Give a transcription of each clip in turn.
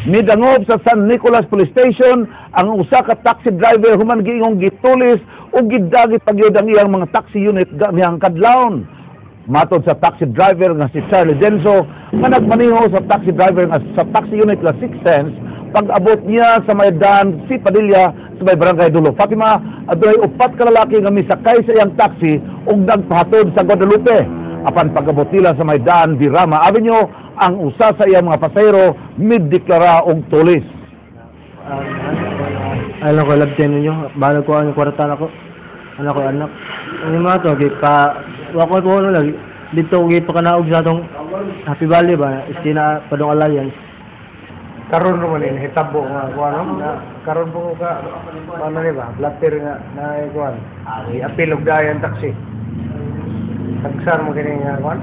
Midangop sa San Nicolas Police Station ang usa ka taxi driver human giingong gitulis ug gidagit pagyud ang iyang mga taxi unit niyang kadlawon. Matod sa taxi driver nga si Charlie Denso nga nagmaneho sa taxi driver nga sa taxi unit nga Six Sense, pag-abot niya sa may daan si Padilla sa may Barangay Dulo Fatima, adunay upat ka lalaki nga misakay sa iyang taxi ug nagpahatod sa Guadalupe. Apan pag-abot nila sa may daan Birama Avenue, ang usa sa iyang mga pasahero middeklara og tulis. Ano ko love ninyo, bahala ko ang kwarta nako. Anak ko anak. Ang mga to kay pa wa ko ko lagi dito gi pakanaog sa atong Happy Valley ba, istina Padong Alliance. Karon naman ini hitabo nga kuan, no, na karon po ka ano ni ba blatter nga na kuan i-appeal og dayan taxi tagsar mo kini nga kuan.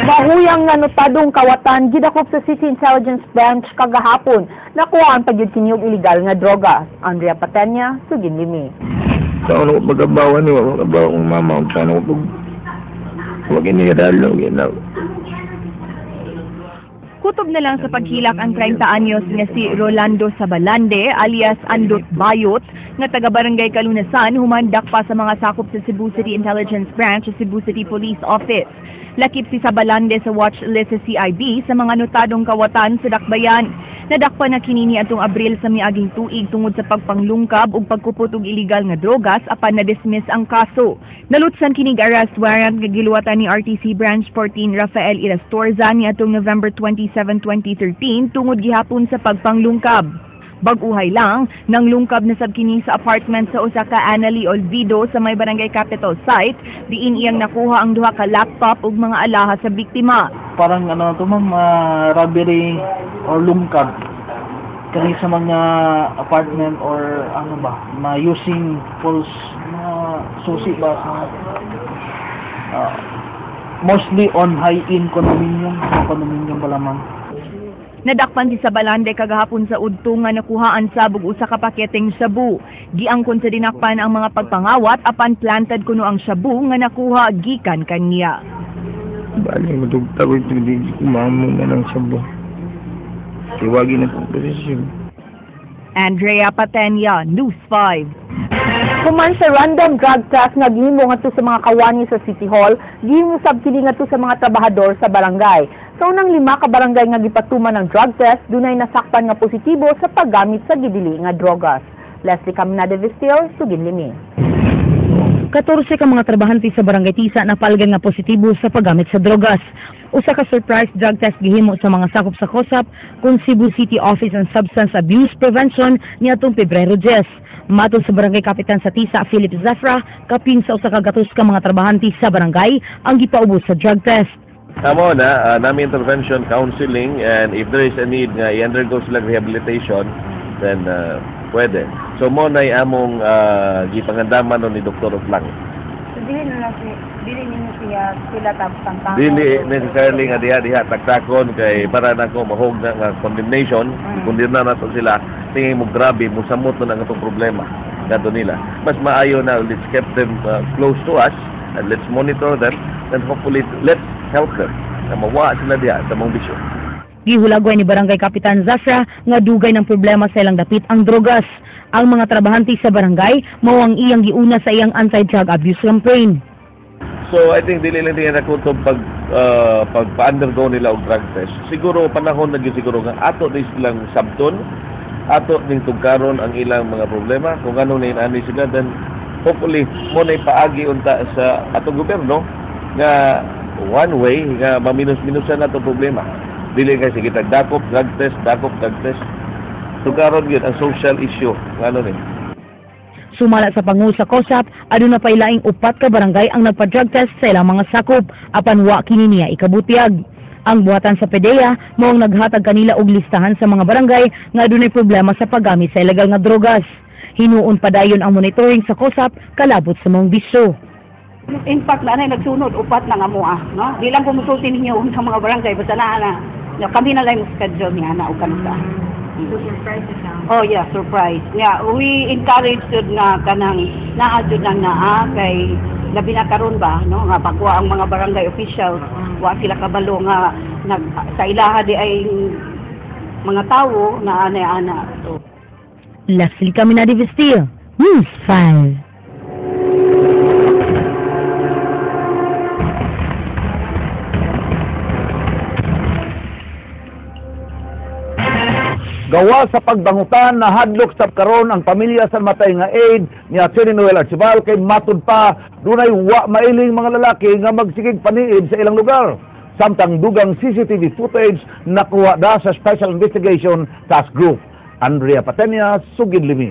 Mahuyang nga notadong kawatan gidakop sa City Intelligence Branch kagahapon. Nakuhaan pa gyud kini og illegal nga droga. Andrea Patenya, Sugin Limi. Sa ano ko pagkabawa ni wa pagkabawa kong mama kung saan ako pag wag iniralo ginaw. Kutob na lang sa paghilak ang 30 anyos nga si Rolando Sabalande alias Andot Bayot nga taga Barangay Kalunasan humandak pa sa mga sakop sa Cebu City Intelligence Branch sa Cebu City Police Office. Lakip si Sabalande sa watch list sa CIB sa mga notadong kawatan sa dakbayan. Nadakpan na kini niadtong Abril sa miaging tuig tungod sa pagpanglungkab ug pagkupot og illegal nga drogas apan na-dismiss ang kaso. Nalutsan kinig arrest warrant nga giluwatan ni RTC Branch 14 Rafael Irastorza niadtong November 27, 2013 tungod gihapon sa pagpanglungkab. Bag-uhay lang, nanglungkab na sab kini sa apartment sa usa ka Annalie Olvido sa may Barangay Capital site, diin iyang nakuha ang duha ka laptop ug mga alahas sa biktima. Parang ano to, ma'am, robbery or lungkab kani sa mga apartment or ano ba, ma using false mga susi ba sa mostly on high-end condominium, mga condominium pala, ma'am. Nadakpan si Sabalande kagahapon sa udto nga nakuhaan sab og usa ka paketeng shabu. Giangkon sa dinakpan ang mga pagpangawat apan planted kuno ang shabu nga nakuha gikan kaniya. Bali madugtag ko ito di ko mamo na lang sa bo. Tiwagi na po posisyon. Andrea Patenya, News 5. Human sa random drug test nga gihimo ngadto sa mga kawani sa City Hall, gihimo sab kini ngadto sa mga trabahador sa barangay. Sa unang lima ka barangay nga gipatuman ng drug test, dunay nasakpan nga positibo sa paggamit sa gidili nga drogas. Leslie Caminada Vestil, Sugin Limi. 14 ka mga trabahante sa Barangay Tisa napalgan nga positibo sa paggamit sa drogas. Usa ka surprise drug test gihimo sa mga sakop sa COSAP kun Cebu City Office on Substance Abuse Prevention niadtong Pebrero 10. Matod sa barangay kapitan sa Tisa, Philip Zafra, kapin sa 100 ka mga trabahante sa barangay ang gipaubos sa drug test. Amo na, nami intervention, counseling, and if there is a need nga i-undergo sila rehabilitation, then pwede. So mo na among gipangandaman no ni Dr. Oplang. So, dili na lang si, dili ninyo siya sila tagtangtangon. Dili necessarily nga diha diha taktakon kay para nako mahog na nga condemnation, kundi na nato sila tingin mo grabe musamot na ang atong problema kadto nila. Mas maayo na let's keep them close to us and let's monitor them and hopefully let's help them na mawa sila diha sa mong bisyo. Gihulagway ni Barangay Kapitan Zafra nga dugay ng problema sa ilang dapit ang drogas. Ang mga trabahante sa barangay mao ang iyang giuna sa iyang anti-drug abuse campaign. So I think dili lang din nakutob pag pagpa-undergo nila og drug test. Siguro panahon na gyud siguro nga ato din silang sabton, ato ning tugkaron ang ilang mga problema kung ano na ani sila, then hopefully mo na ipaagi unta sa atong gobyerno nga one way nga maminus-minusan nato problema. Dili kay sige tag dakop drug test, dakop drug test. Tugkaron gyud ang social issue ngano ni. Sumala sa pangulo sa COSAP, aduna pa ilaing upat ka barangay ang nagpa-drug test sa ilang mga sakop apan wa kini niya ikabutyag. Ang buhatan sa PDEA mao ang naghatag kanila og listahan sa mga barangay nga adunay problema sa paggamit sa ilegal nga drogas. Hinuon padayon ang monitoring sa COSAP kalabot sa maong bisyo. In fact, na nagsunod upat na nga mo ah, no? Di lang ko musulti ninyo sa mga barangay basta na na. No, kami na lang mo schedule niya na og kanusa. So surprise siya. Oh yeah, surprise. Yeah, we encourage jud nga kanang naa jud nang naa kay labi na karon ba, no, nga pagwa ang mga barangay officials, wa sila kabalo nga Nag sa ilaha di ay mga tawo na anay ana. So, Leslie Caminadi Vestil, News 5. Gawa sa pagbangutan na hadlok sa karon ang pamilya sa matay nga aide ni Atty. Noel Archival kay matud pa dunay wa mailing mga lalaki nga magsigig paniid sa ilang lugar. Samtang dugang CCTV footage nakuha da sa Special Investigation Task Group. Andrea Patenia, Sugid Limi.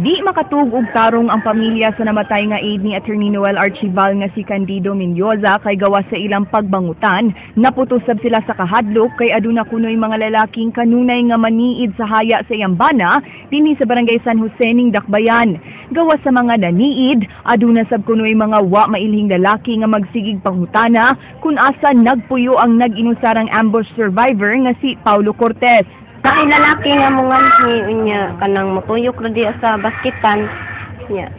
Di makatug og tarong ang pamilya sa namatay nga aide ni Attorney Noel Archival nga si Candido Mendoza kay gawa sa ilang pagbangutan. Naputos sab sila sa kahadlok kay aduna kunoy mga lalaking kanunay nga maniid sa haya sa iyang bana dinhi sa Barangay San Jose ning Dakbayan. Gawa sa mga naniid, aduna sab kunoy mga wa mailhing lalaki nga magsigig pangutana kung asa nagpuyo ang nag-inusarang ambush survivor nga si Paulo Cortez. Naay lalaki nga monganhi unya kanang motuyok ra diya sa baskitan nya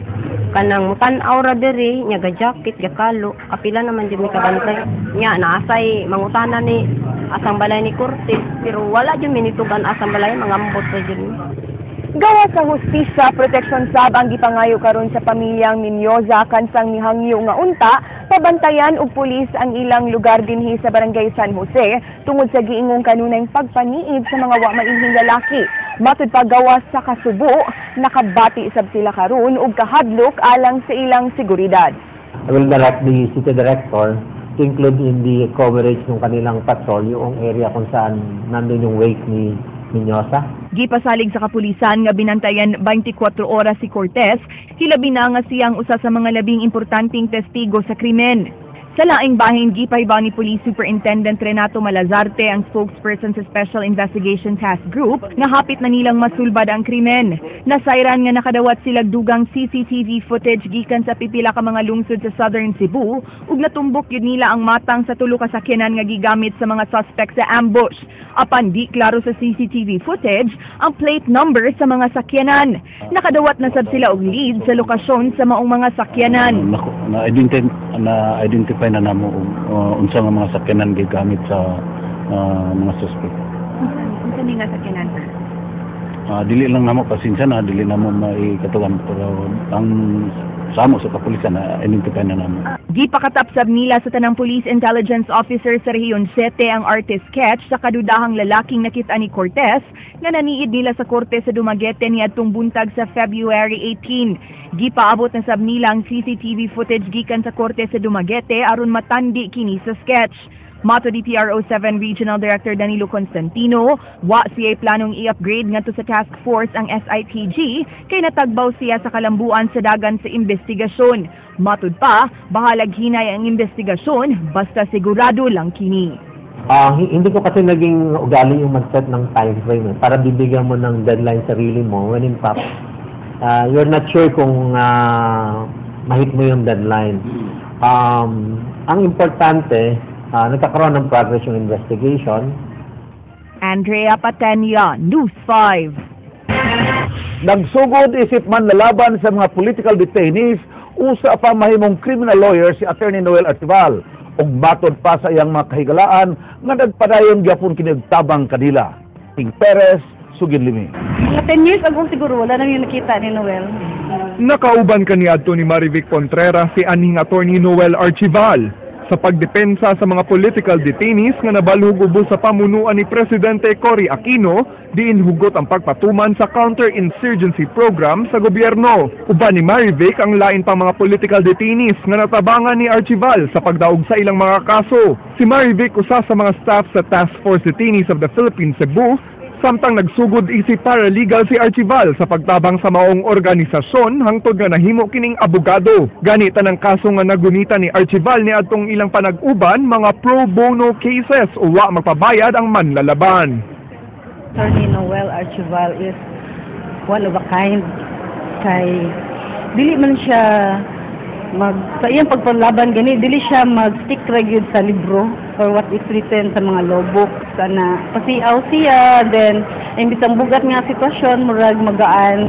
kanang mutan-aw ra diri nya ga jacket ga kalo kapila naman jud mi kabantay nya naasay mangutana ni asang balay ni Cortez pero wala jud mi nitugan asang balay mangambot ra jud mi. Gawa sa hustisya, protection sab ang gipangayo karon sa pamilyang Mendoza kansang nihangyo nga unta pabantayan og pulis ang ilang lugar dinhi sa Barangay San Jose tungod sa giingong kanunayng pagpaniid sa mga wa mailhing lalaki. Matud pa gawas sa kasubo, nakabati sab sila karon og kahadlok alang sa ilang seguridad. I will direct the city director to include in the coverage ng kanilang patrol yung area kung saan nandun yung wake ni Miñoza. Gipasalig sa kapulisan nga binantayan 24 oras si Cortez, hilabi na nga siyang usa sa mga labing importanteng testigo sa krimen. Sa laing bahin, gipahibaw ni Police Superintendent Renato Malazarte ang spokesperson sa Special Investigation Task Group nga hapit na nilang masulbad ang krimen. Nasayran nga nakadawat sila dugang CCTV footage gikan sa pipila ka mga lungsod sa Southern Cebu ug natumbok yun nila ang matang sa tulo ka sakyanan nga gigamit sa mga suspect sa ambush. Apan di klaro sa CCTV footage ang plate number sa mga sakyanan. Nakadawat na sab sila og lead sa lokasyon sa maong mga sakyanan. Na-identify na namo unsa nga mga sakyanan gigamit sa mga suspect. Unsa ni nga sakyanan, sir? Dili lang namo, pasensya na, dili namo maikatugan, pero ang samo sa kapulisan na identify na namo. Gipakatapsab nila sa tanang police intelligence officer sa Rehiyon 7 ang artist sketch sa kadudahang lalaking nakita ni Cortez nga naniid nila sa korte sa Dumaguete niadtong buntag sa February 18. Gipaabot na sab nila ang CCTV footage gikan sa korte sa Dumaguete aron matandi kini sa sketch. Mato DPRO 7 Regional Director Danilo Constantino, wa siya planong i-upgrade ngadto sa task force ang SITG kay natagbaw siya sa kalambuan sa dagan sa investigasyon. Matud pa, bahalag hinay ang investigasyon basta sigurado lang kini. Hindi ko kasi naging ugali yung mag-set ng time frame para bibigyan mo ng deadline sarili mo when in fact you're not sure kung mahit mo yung deadline. Ang importante, nagkakaroon ng progress yung investigation. Andrea Patenia, News 5. Nagsugod isip man lalaban sa mga political detainees, usa pa mahimong criminal lawyer si Attorney Noel Archival ug matod pa sa iyang mga kahigalaan nga nagpadayon gyapon kini og tabang kanila. King Perez, Sugid Limi. Mga 10 years ago siguro wala na yung nakita ni Noel. Nakauban kaniadto ni Marivic Contreras si aning Attorney Noel Archival sa pagdepensa sa mga political detainees nga nabalhog ubos sa pamunuan ni Presidente Cory Aquino, diin hugot ang pagpatuman sa counter-insurgency program sa gobyerno. Uban ni Marivic ang lain pa mga political detainees nga natabangan ni Archival sa pagdaog sa ilang mga kaso. Si Marivic usa sa mga staff sa Task Force Detainees of the Philippines Cebu, samtang nagsugod isip paralegal si Archival sa pagtabang sa maong organisasyon hangtod nga nahimo kining abogado. Gani tanang kaso nga nagunita ni Archival niadtong ilang panag-uban mga pro bono cases o wa magpabayad ang manlalaban. Attorney Noel Archival is one of a kind kay dili man siya mag sa iyang pagpanlaban gani dili siya mag-stick ra gyud sa libro or what is written sa mga law books ana pasiaw siya, then imbis ang bugat nga sitwasyon murag magaan.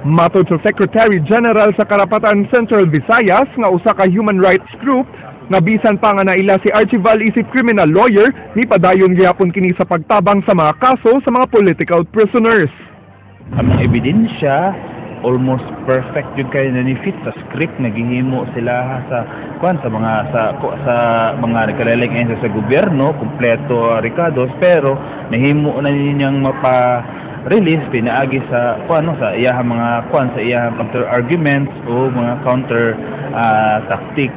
Matod sa Secretary General sa Karapatan Central Visayas nga usa ka human rights group Nga bisan pa nga naila si Archival isip criminal lawyer, ni padayon gihapon kini sa pagtabang sa mga kaso sa mga political prisoners. Ang mga ebidensya almost perfect jud kay na ni fit sa script nga gihimo sila sa kuan sa mga sa mga nagkalaling sa gobyerno, kumpleto rekados, pero nahimo na niyang mapa release pinaagi sa kuan, no, sa iyahang mga kuan, sa iyahang counter arguments o mga counter tactics.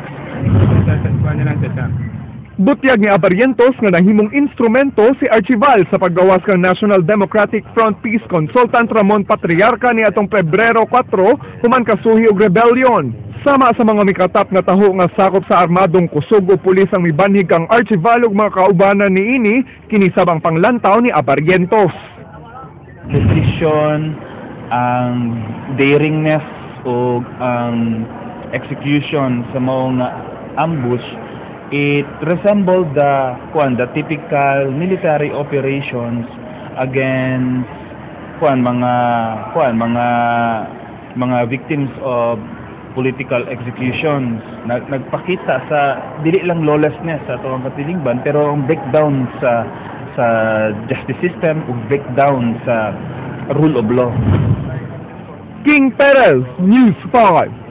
Butyag ni Abarientos nga nahimong instrumento si Archival sa paggawas kang National Democratic Front Peace Consultant Ramon Patriarca ni atong Pebrero 4 human kasuhi og rebellion. Sama sa mga mikatap nga taho nga sakop sa armadong kusog o pulis ang mibanhig kang Archival ug mga kaubanan niini, kini sab ang panglantaw ni Abarientos. Precision, ang daringness o ang execution sa mga ambush, it resembled the kuan, the typical military operations against kuan, mga kuan, mga victims of political executions. Nagpakita sa dili lang lawlessness sa atong katilingban, pero ang breakdown sa justice system ug breakdown sa rule of law. King Perez, News 5.